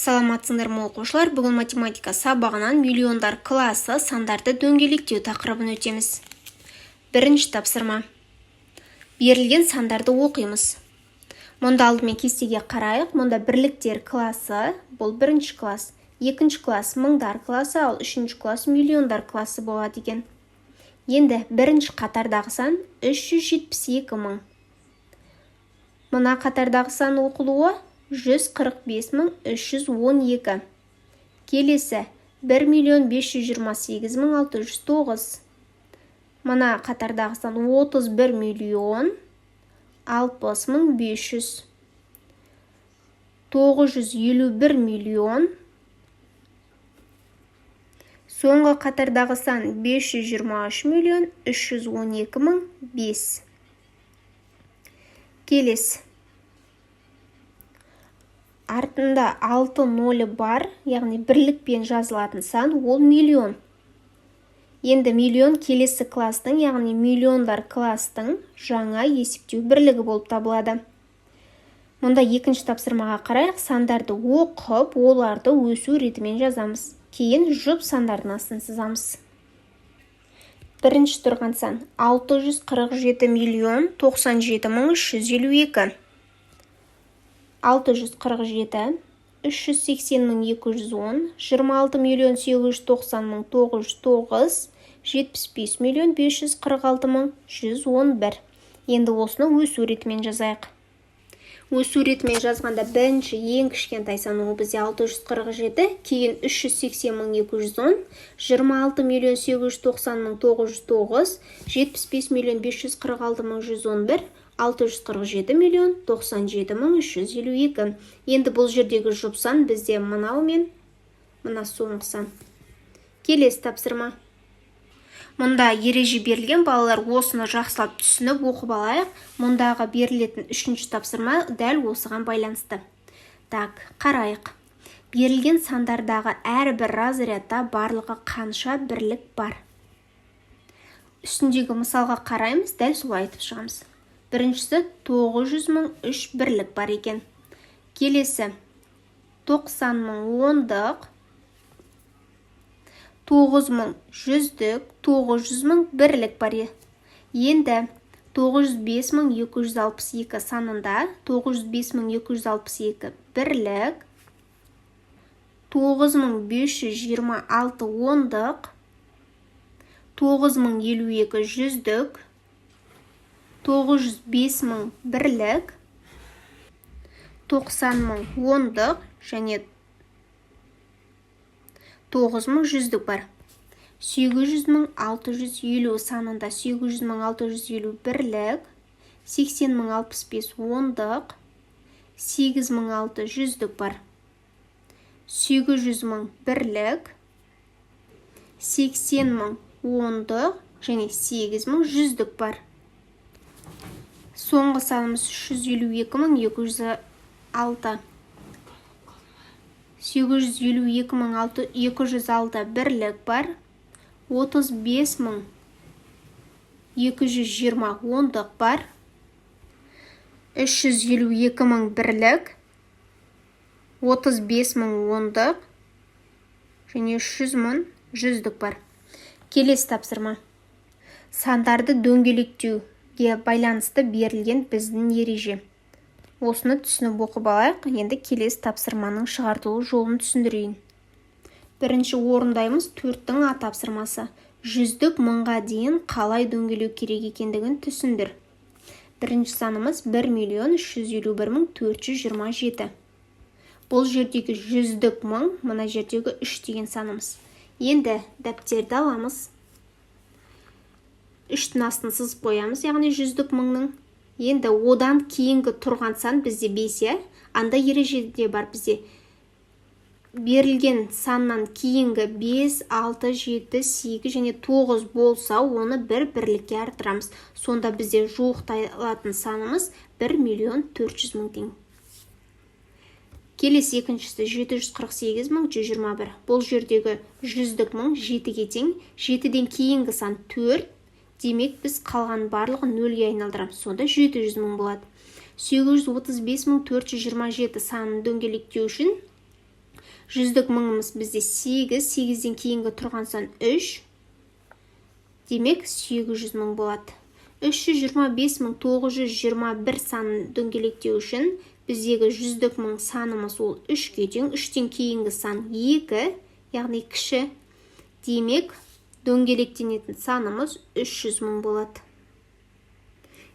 Саламатсыңдар ма, оқушылар! Бүгін математика сабағынан «Миллиондар класы. Сандарды дөңгелектеу» тақырыбын өтеміз. Бірінші тапсырма. Берілген сандарды оқимыз. Мұнда алдымен кестеге қарайық. Мұнда бірліктер класы, бұл бірінші класс, екінші класс мыңдар классы, ал үшінші класс миллиондар классы болады екен. Енді бірінші қатардағы сан 372 мың. Мына қатардағы сан оқылуы 145 мың 312. Келесі 1 миллион 528 мың 609. Мына қатардағы сан 31 миллион 60 мың 500. 951 миллион. Соңғы қатардағы сан 523 миллион 312 мың 5. Келесі артында алты нолі бар, яғни бірлікпен жазылатын сан, ол миллион. Енді миллион келесі класстың, яғни миллиондар класстың жаңа есептеу бірлігі болып табылады. Мұнда екінші тапсырмаға қарайық. Сандарды оқып, оларды өсу ретімен жазамыз. Кейін жұп сандардың астын сызамыз. Бірінші тұрған сан 647 миллион 97 мың 352. 647, 380 мың 210, 26 миллион 890 мың 909, 75 миллион 546 мың 111. Енді осыны өсу ретімен жазайық. Өсу ретімен жазғанда, бірінші ең кішкентай сан, ол бізде 647, кейін 380 мың 210, 26 миллион 890 мың 909, 75 миллион 546 мың 111, 647 миллион 97 мың 352. Енді бұл жердегі жұп сан бізде мынау мен мына соңғы сан. Келесі тапсырма. Мұнда ереже берілген, балалар, осыны жақсылап түсініп оқып алайық. Мұндағы берілетін үшінші тапсырма дәл осыған байланысты. Так, қарайық. Берілген сандардағы әрбір разрядта барлығы қанша бірлік бар? Үстіндегі мысалға қараймыз, дәл солай айтып шығамыз. Біріншісі 900 мың үш бірлік бар екен. Келесі 90 мың ондық, 9 мың жүздік, 900 мың бірлік бар. Енді 905 мың 262 санында 905 мың 262 бірлік, 9526 ондық, 9052 жүздік, 905 мың бірлік, 90 мың ондық және 9 мың жүздік бар. 800 мың 650 санында 800 мың 650 бірлік, 80 мың 65 ондық, 8 мың 6 жүздік бар. 800 мың бірлік, 80 мың ондық және 8 мың жүздік бар. Соңғы санымыз 352 мың 206. 852 мың 206 бірлік бар, 35 мың 220 ондық бар, 352 мың бірлік, 35 мың ондық және 300 мың жүздік бар. Келесі тапсырма. Сандарды дөңгелектеуге байланысты берілген біздің ереже. Осыны түсініп оқып алайық. Енді келесі тапсырманың шығартылу жолын түсіндірейін. Бірінші орындаймыз төрттің а тапсырмасы. Жүздік мыңға дейін қалай дөңгелеу керек екендігін түсіндір. Бірінші санымыз 1 миллион 351 мың 427. Бұл жердегі жүздік мың, мына жердегі 3 деген санымыз. Енді дәптерді аламыз, үштің астын сызып қоямыз, яғни жүздік мыңның. Енді одан кейінгі тұрған сан бізде 5, иә. Анда ережеде бар бізде: берілген саннан кейінгі 5, 6, 7, 8 және 9 болса, оны бір бірлікке арттырамыз. Сонда бізде жуықталатын санымыз 1 миллион 400 мың тең. Келесі екіншісі 748 мың 121. Бұл жердегі жүздік мың жетіге тең. Жетіден кейінгі сан 4, демек, біз қалған барлығын нөлге айналдырамыз, сонда 700 мың болады. 835 мың 427 санын дөңгелектеу үшін Жүздік мыңымыз бізде 8, 8-ден кейінгі тұрған сан 3. Демек 800 мың болады. 325 921 санын дөңгелектеу үшін біздегі жүздік мың санымыз ол 3-ке тең, 3-тен кейінгі сан 2, яғни кіші. Демек, дөңгелектенетін санымыз 300 мың болады.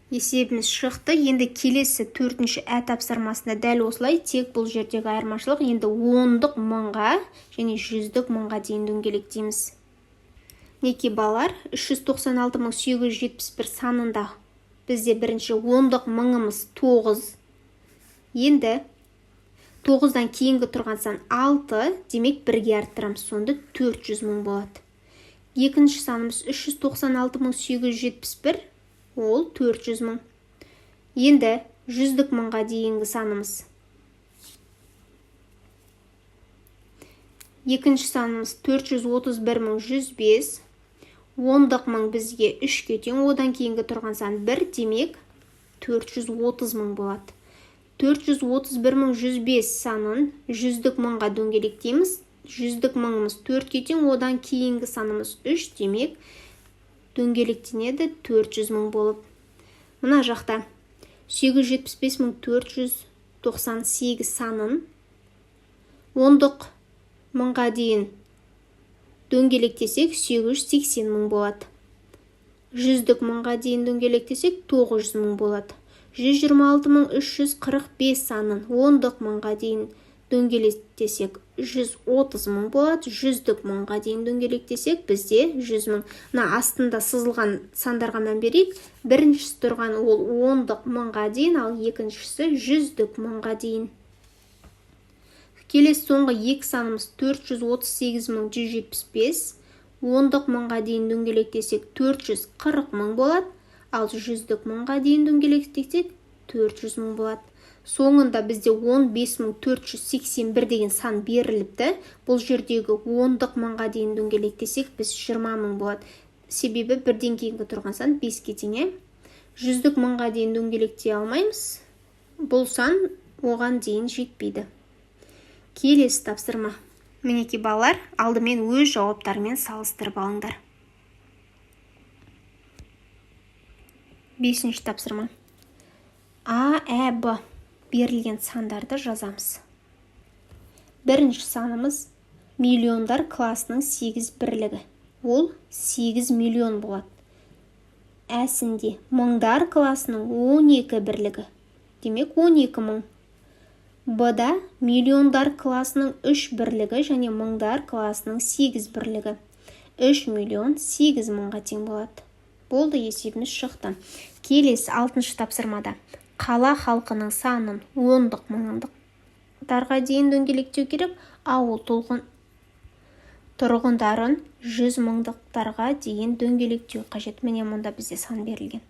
Есебіміз шықты. Енді келесі төртінші ә тапсырмасында дәл осылай, тек бұл жердегі айырмашылық енді ондық мыңға және жүздік мыңға дейін дөңгелектейміз. Мінекей балалар, 396 871 санында бізде бірінші ондық мыңымыз 9. Енді 9-дан кейінгі тұрған сан 6, демек бірге арттырамыз, сонда 400 мың болады. Екінші санымыз 396 871, ол 400 мың. Енді жүздік мыңға дейінгі санымыз. Екінші санымыз 431 105. Ондық мың бізге 3-ке тең, одан кейінгі тұрған сан 1, демек 430 мың болады. 431 105 санын жүздік мыңға дөңгелектейміз. Жүздік мыңымыз 4-ке тең, одан кейінгі санымыз 3, демек дөңгелектенеді 400 мың болып. Мына жақта 875 498 санын ондық мыңға дейін дөңгелектесек 880 мың болады. Жүздік мыңға дейін дөңгелектесек 900 мың болады. 126 345 санын ондық мыңға дейін дөңгелектесек 130 мың болады. Жүздік мыңға дейін дөңгелектесек бізде 100 мың. Мына астында сызылған сандарға мән берейік. Біріншісі тұрған ол ондық мыңға дейін, ал екіншісі жүздік мыңға дейін. Келесі соңғы екі санымыз 438 175. Ондық мыңға дейін дөңгелектесек 440 мың болады, ал жүздік мыңға дейін дөңгелектесек 400 мың болады. Соңында бізде 15 481 деген сан беріліпті. Бұл жердегі ондық мыңға дейін дөңгелектесек біз 20 мың болады. Себебі бірден кейінгі тұрған сан 5-ке тең, ә? Жүздік мыңға дейін дөңгелектей алмаймыз. Бұл сан оған дейін жетпейді. Келесі тапсырма. Мінекей балалар, алдымен өз жауаптарымен салыстырып алыңдар. Бесінші тапсырма. А, Ә, Б берілген сандарды жазамыз. Бірінші санымыз миллиондар класының 8 бірлігі. Ол 8 миллион болады. Әсінде мыңдар класының 12 бірлігі. Демек 12 мың. Б-да миллиондар класының 3 бірлігі және мыңдар класының 8 бірлігі. 3 миллион 8 мыңға тең болады. Болды, есебіміз шықты. Келесі алтыншы тапсырмада қала халқының санын ондық мыңдықтарға дейін дөңгелектеу керек, ауыл тұрғындарын жүз мыңдықтарға дейін дөңгелектеу қажет. Міне мұнда бізде сан берілген.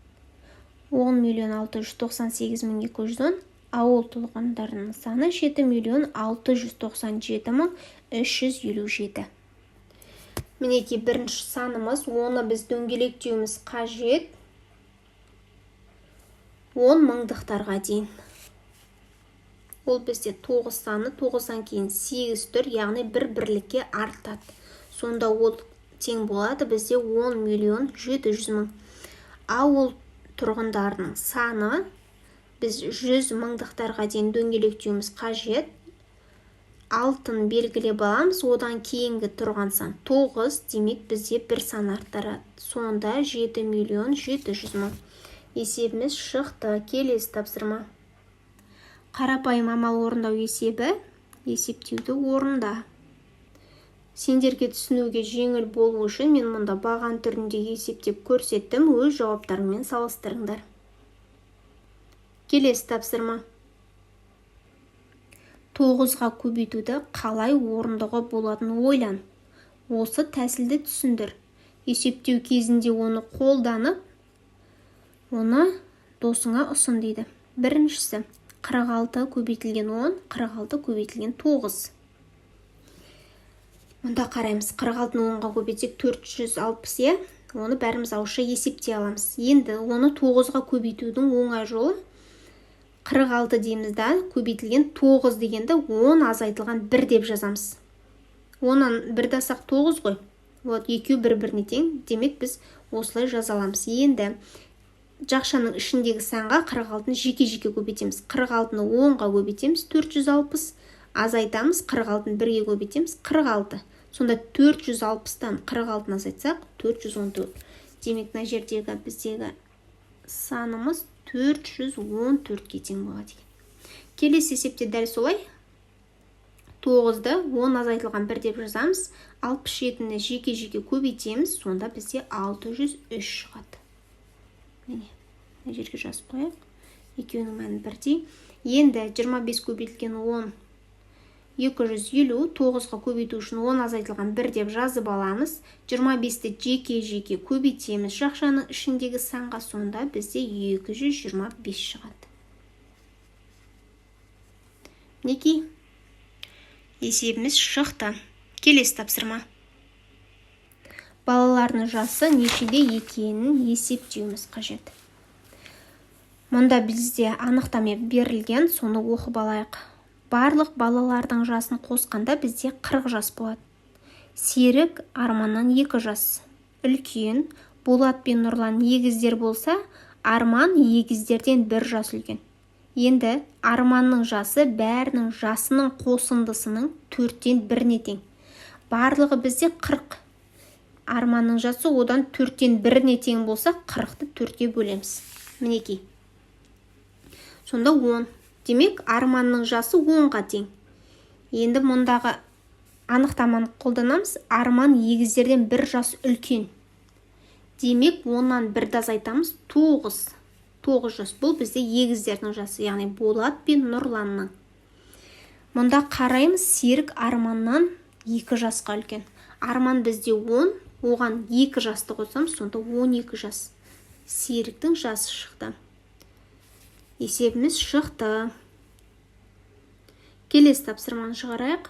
10 миллион 698 мың 210, ауыл тұрғындарының саны 7 миллион 697 мың 357. Мінекей бірінші санымыз, оны біз дөңгелектеуіміз қажет. 10 мыңдықтарға дейін. Ол бізде 9 саны, 9-дан кейін 8 тұр, яғни бір бірлікке артады. Сонда ол тең болады бізде 10 миллион 700 мың. Ауыл тұрғындарының саны біз 100 мыңдықтарға дейін дөңгелектеуіміз қажет. Алтын белгілеп аламыз, одан кейінгі тұрған сан 9, демек бізде бір сан арттырады. Сонда 7 миллион 700 мың. Есебіміз шықты. Келесі тапсырма. Қарапайым амал орындау есебі. Есептеуді орында. Сендерге түсінуге жеңіл болу үшін мен мұнда баған түрінде есептеп көрсеттім. Өз жауаптарыңмен салыстырыңдар. Келесі тапсырма. 9-ға көбейтуді қалай орындауға болатынын ойлан. Осы тәсілді түсіндір. Есептеу кезінде оны қолданып, оны досыңа ұсын дейді. Біріншісі 46 көбейтілген 10, 46 көбейтілген 9. Мұнда қараймыз, 46-ны 10-ға көбейтсек 460, иә? Оны бәріміз ауызша есептей аламыз. Енді оны 9-ға көбейтудің оңай жолы 46 дейміз да, көбейтілген 9 дегенді 10 азайтылған 1 деп жазамыз. 10-нан 1-ді алсақ 9 ғой. Вот, екеуі бір-біріне тең. Демек, біз осылай жаза аламыз. Енді жақшаның ішіндегі санға 46-ны жеке-жеке көбейтеміз. 46-ны 10-ға көбейтеміз, 460, азайтамыз, 46-ны 1-ге көбейтеміз, 46. Сонда 460-тан 46-ны азайтсақ, 414. Демек, мына жердегі біздегі санымыз 414-ке тең болады екен. Келесі есепте дәл солай 9-ды 10 азайтылған 1 деп жазамыз. 67-ні жеке-жеке көбейтеміз, сонда бізде 603 шығады. Міне, мына жерге жазып қояйық. Екеуінің мәні бірдей. Енді 25 көбейтілген 10 250, 9-ға көбейту үшін 10 азайтылған 1 деп жазып аламыз. 25-ті жеке-жеке көбейтеміз жақшаның ішіндегі санға, сонда бізде 225 шығады. Мінекей, есебіміз шықты. Келесі тапсырма. Балалардың жасы нешеде екенін есептеуіміз қажет. Мұнда бізде анықтама берілген, соны оқып алайық. Барлық балалардың жасын қосқанда бізде 40 жас болады. Серік Арманнан 2 жас үлкен, Болат пен Нұрлан егіздер болса, Арман егіздерден 1 жас үлкен. Енді Арманның жасы бәрінің жасының қосындысының 4-тен 1-не тең. Барлығы бізде 40. Арманның жасы одан 4-тен 1-не тең болса, 40-ты 4-ке бөлеміз. Мінекей. Сонда 10. Демек, Арманның жасы 10-ға тең. Енді мұндағы анықтаманы қолданамыз. Арман егіздерден 1 жас үлкен. Демек, 10-нан 1-ді азайтамыз, 9. 9 жас. Бұл бізде егіздердің жасы, яғни Болат пен Нұрланның. Мұнда қараймыз, Серік Арманнан 2 жасқа үлкен. Арман бізде 10, оған 2 жасты қосамыз, сонда 12 жас. Серіктің жасы шықты. Есебіміз шықты. Келесі тапсырманы шығарайық.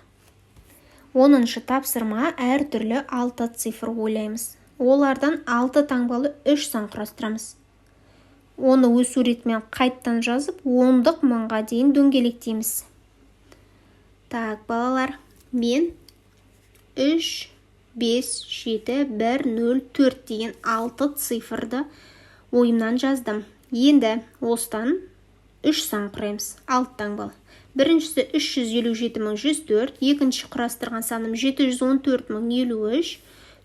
10-шы тапсырма. Әртүрлі 6 цифр ойлаймыз. Олардан 6 таңбалы 3 сан құрастырамыз. Оны өз суретімен қайттан жазып, ондық мыңға дейін дөңгелектейміз. Так, балалар, мен 3, 5, 7, 1, 0, 4 деген 6 цифрды ойымнан жаздым. Енді осыдан 3 сан құраймыз, 6 таңбалы. Біріншісі 357 104, екінші құрастырған саным 714 053,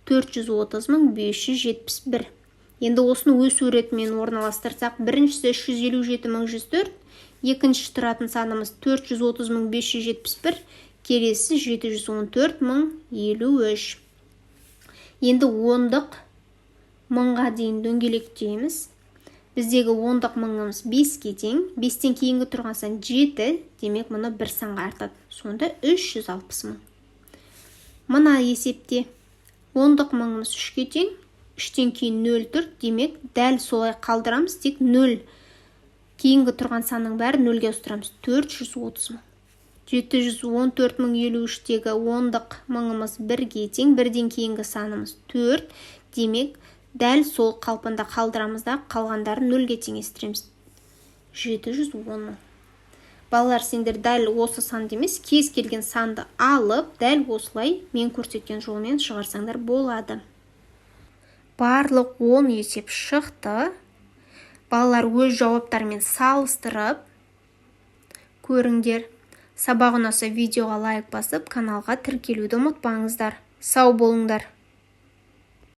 430 571. Енді осыны өз суретімен орналастырсақ, біріншісі 357 104, екінші тұратын санымыз 430 571, келесі 714 053. Енді ондық мыңға дейін дөңгелектейміз. Біздегі ондық мыңымыз 5-ке тең, 5-тен кейінгі тұрған сан 7, демек мұны бір санға артады. Сонда 360 мың. Мына есепте ондық мыңымыз 3-ке тең, 3-тен кейін 0 тұр, демек дәл солай қалдырамыз, тек 0 кейінгі тұрған санның бәрін 0-ге ауыстырамыз. 430 мың. 714 053-тегі ондық мыңымыз 1-ге тең, 1-ден кейінгі санымыз 4, демек дәл сол қалпында қалдырамыз да, қалғандарын 0-ге теңестіреміз. 710 мың. Балалар, сендер дәл осы санды емес, кез келген санды алып, дәл осылай мен көрсеткен жолмен шығарсаңдар болады. Барлық 10 есеп шықты. Балалар, өз жауаптарымен салыстырып көріңдер. Сабақ ұнаса, видеоға лайк басып, каналға тіркелуді ұмытпаңыздар. Сау болыңдар.